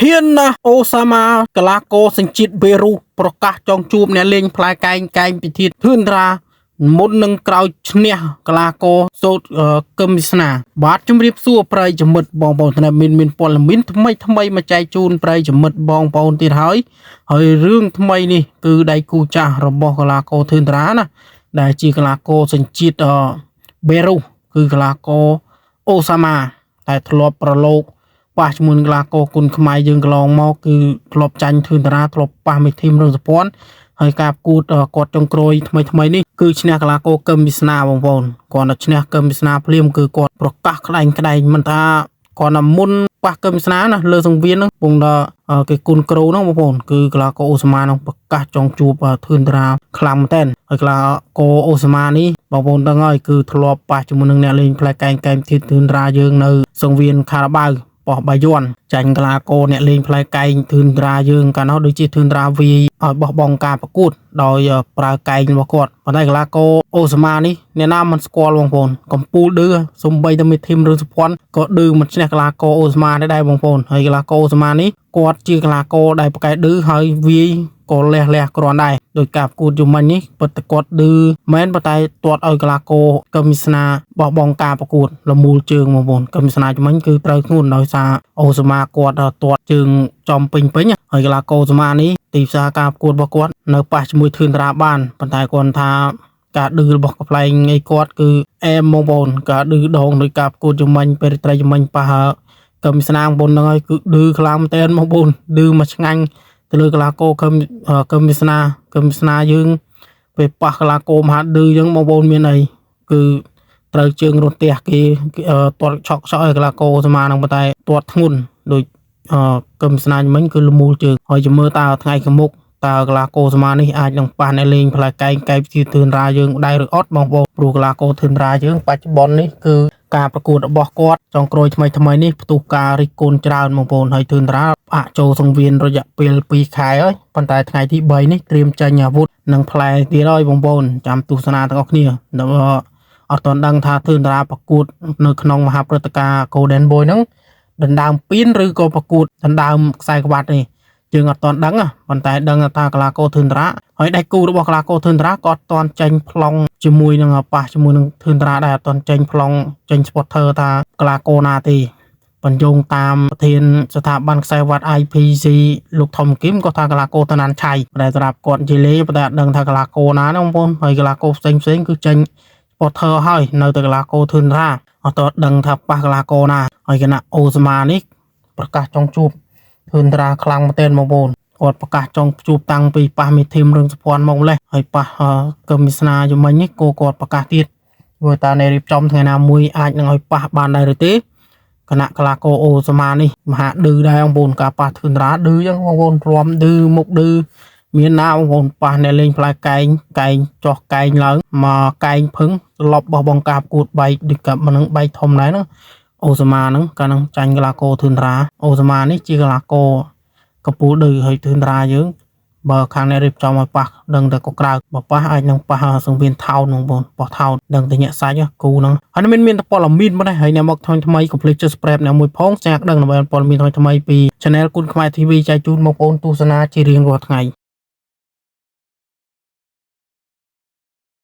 ហ៊ានណាស់អូសាម៉ាកលាករសញ្ជាតិបេរុសប្រកាសចង់ជួបអ្នកលេងផ្លែកែងកែងពិធាតធឿនត្រាមុននឹងក្រោយឈ្នះកលាករសូត្រកឹមវាសនាបាទជំរាបសួរប្រិយមិត្តបងប្អូនថ្នាក់មានព័ត៌មានថ្មីថ្មីមកចែកជូនប្រិយមិត្តបងប្អូនទៀតហើយហើយរឿងថ្មីនេះគឺដៃគូចាស់របស់កលាករធឿនត្រាណាដែលជាកលាករសញ្ជាតិបេរុសគឺកលាករអូសាម៉ាតែធ្លាប់ប្រឡូក ប៉ះជាមួយនឹងកីឡាករគុណខ្មែរយើងកន្លងមកគឺធ្លាប់ចាញ់ធឿនតារាធ្លាប់ប៉ះមេធីមរឿងសពន់ហើយការប្រកួតគាត់ចុងក្រោយថ្មីថ្មីនេះគឺឈ្នះកីឡាករកឹមវាសនាបងប្អូនគាត់តែឈ្នះកឹមវាសនាភ្លាមគឺគាត់ប្រកាសក្តែងក្តែងមិនថាគាត់តែមុនប៉ះកឹមវាសនាណាលើសង្វៀនហ្នឹងពងដល់គេគុណគ្រូហ្នឹងបងប្អូនគឺកីឡាករអូស្មាហ្នឹងប្រកាសចង់ជួបធឿនតារាខ្លាំងមែនទែនហើយកីឡាករអូស្មានេះបងប្អូនដឹងហើយគឺធ្លាប់ប៉ះជាមួយនឹងអ្នកលេងផ្លែកែងកែមធឿនតារាយើងនៅសង្វៀនខារ៉ាបាវ បោះបាយ័នចាញ់កលាករអ្នកលេងផ្លែកែងធឿនត្រាយើងកាលនោះដូចជាធឿនត្រាវាយឲ្យបោះបង់ការប្រកួតដោយប្រើកែងរបស់គាត់ប៉ុន្តែកលាករអូសាម៉ានេះអ្នកណាមិនស្គាល់បងប្អូនកំពូលឌឺសំបីតែមេធីមរឿងសុភ័ណ្ឌក៏ឌឺមិនឈ្នះកលាករអូសាម៉ានេះដែរបងប្អូនហើយកលាករអូសាម៉ានេះគាត់ជាកលាករដែលប្រកែកឌឺហើយវាយក៏លះលះគ្រាន់ដែរដោយការប្រកួតយមិញនេះពិតតែគាត់ឌឺមែនប៉ុន្តែទាត់ឲ្យកលាករកឹមវាសនាបោះបង់ការប្រកួតលមូលជើងបងប្អូនកឹមវាសនាយមិញគឺត្រូវធ្ងន់ដោយសារអូសាម៉ាគាត់ទាត់ជើងចំពេញពេញហើយកលាករអូសាម៉ានេះទីផ្សារការប្រកួតរបស់គាត់នៅប៉ះជាមួយធឿនតារាបានប៉ុន្តែគាត់ថាការឌឺរបស់កំ pl ែងអីគាត់គឺអែមបងប្អូនការឌឺដងដោយការប្រកួតយមិញពេលត្រីយមិញប៉ះកឹមវាសនាបងប្អូនហ្នឹងហើយគឺឌឺខ្លាំងមែនទែនបងប្អូនឌឺមកឆ្ងាញ់ទៅលើកលាករកឹមវាសនាកឹមវាសនាយើងពេលប៉ះកលាករមហាឌឺអញ្ចឹងបងប្អូនមានអីគឺត្រូវជើងរន្ទះគេទាត់ឆក់ឆក់ឲ្យកលាករសមាហ្នឹងប៉ុន្តែទាត់ធ្ងន់ដូចកឹមវាសនាមិញគឺលមូលជើងហើយចាំមើលតើថ្ងៃខាងមុខតើកលាករសមានេះអាចនឹងប៉ះអ្នកលេងផ្លែកែងកែបជាធឿនរាយើងដែរឬអត់បងប្អូនព្រោះកលាករធឿនរាយើងបច្ចុប្បន្ននេះគឺការប្រកួតរបស់គាត់ចុងក្រោយថ្មីថ្មីនេះផ្ទុះការរិះគន់ច្រើនបងប្អូនហើយធឿនរាផ្អាកចូលសង្វៀនរយៈពេល2ខែហើយប៉ុន្តែថ្ងៃទី3នេះត្រៀមចេញអាវុធនិងផ្លែទៀតហើយបងប្អូនចាំទស្សនាទាំងអស់គ្នាដល់អត់ទាន់ដឹងថាធឿនរាប្រកួតនៅក្នុងមហាព្រឹត្តិការណ៍ Golden Boy ហ្នឹងដណ្ដើមពានឬក៏ប្រកួតដណ្ដើមខ្សែក្បាត់នេះយើងអត់ទាន់ដឹងប៉ុន្តែដឹងថាកលាករធឿនរាហើយដៃគូរបស់កលាករធឿនរាក៏អត់ទាន់ចេញប្លង់ជាមួយនឹងប៉ះជាមួយនឹងធឿនរាដែរអត់ទាន់ចេញប្លង់ចេញ spotter ថាកលាករណាទេបញ្យងតាមប្រធានស្ថាប័នខ្សែវត្ត IPC លោកធំគឹមក៏ថាកលាករតណានឆៃតែសម្រាប់គាត់និយាយលេប៉ុន្តែអត់ដឹងថាកលាករណាណាបងប្អូនហើយកលាករផ្សេងផ្សេងគឺចេញ spotter ហើយនៅតែកលាករធឿនរាអត់ទាន់ដឹងថាប៉ះកលាករណាហើយគណៈអូស្មានេះប្រកាសចង់ជួបធឿនរាខ្លាំងមែនទែនបងប្អូនគាត់ប្រកាសចង់ជួបតាំងពីប៉ះមេធីមរឿងសុភ័ណ្ឌមកម្លេះហើយប៉ះកឹមវាសនាយមិញនេះក៏គាត់ប្រកាសទៀតព្រោះតានៅរៀបចំថ្ងៃណាមួយអាចនឹងឲ្យប៉ះបានដែរឬទេគណៈកលាករអូសមានេះមហាឌឺដែរបងប្អូនការប៉ះធឿនរាឌឺចឹងបងប្អូនរំឌឺមុខឌឺមានណាបងប្អូនប៉ះអ្នកលេងផ្លែកែងកែងចោះកែងឡើងមកកែងភឹងស្លប់បោះបងការប្រកួតបែកដូចกับនឹងបែកធំដែរហ្នឹងអូសមាហ្នឹងកាលហ្នឹងចាញ់កលាករធឿនរាអូសមានេះជាកលាករកពូលឌឺហើយធឿនរាយើងបើខាងអ្នករៀបចំឲ្យប៉ះដឹងតែក៏ក្រៅបើប៉ះអាចនឹងប៉ះសង្វៀនថោនបងប្អូនប៉ះថោនដឹងតែញាក់សាច់គូហ្នឹងហើយមានតែព័ត៌មានមកដែរហើយអ្នកមកថ្មីថ្មីកុំភ្លេចចុច Subscribe អ្នកមួយផងចាក់ដឹងដើម្បីព័ត៌មានថ្មីថ្មីពី Channel គុណខ្មែរ TV ចែកជូនបងប្អូនទស្សនាជារៀងរាល់ថ្ងៃ។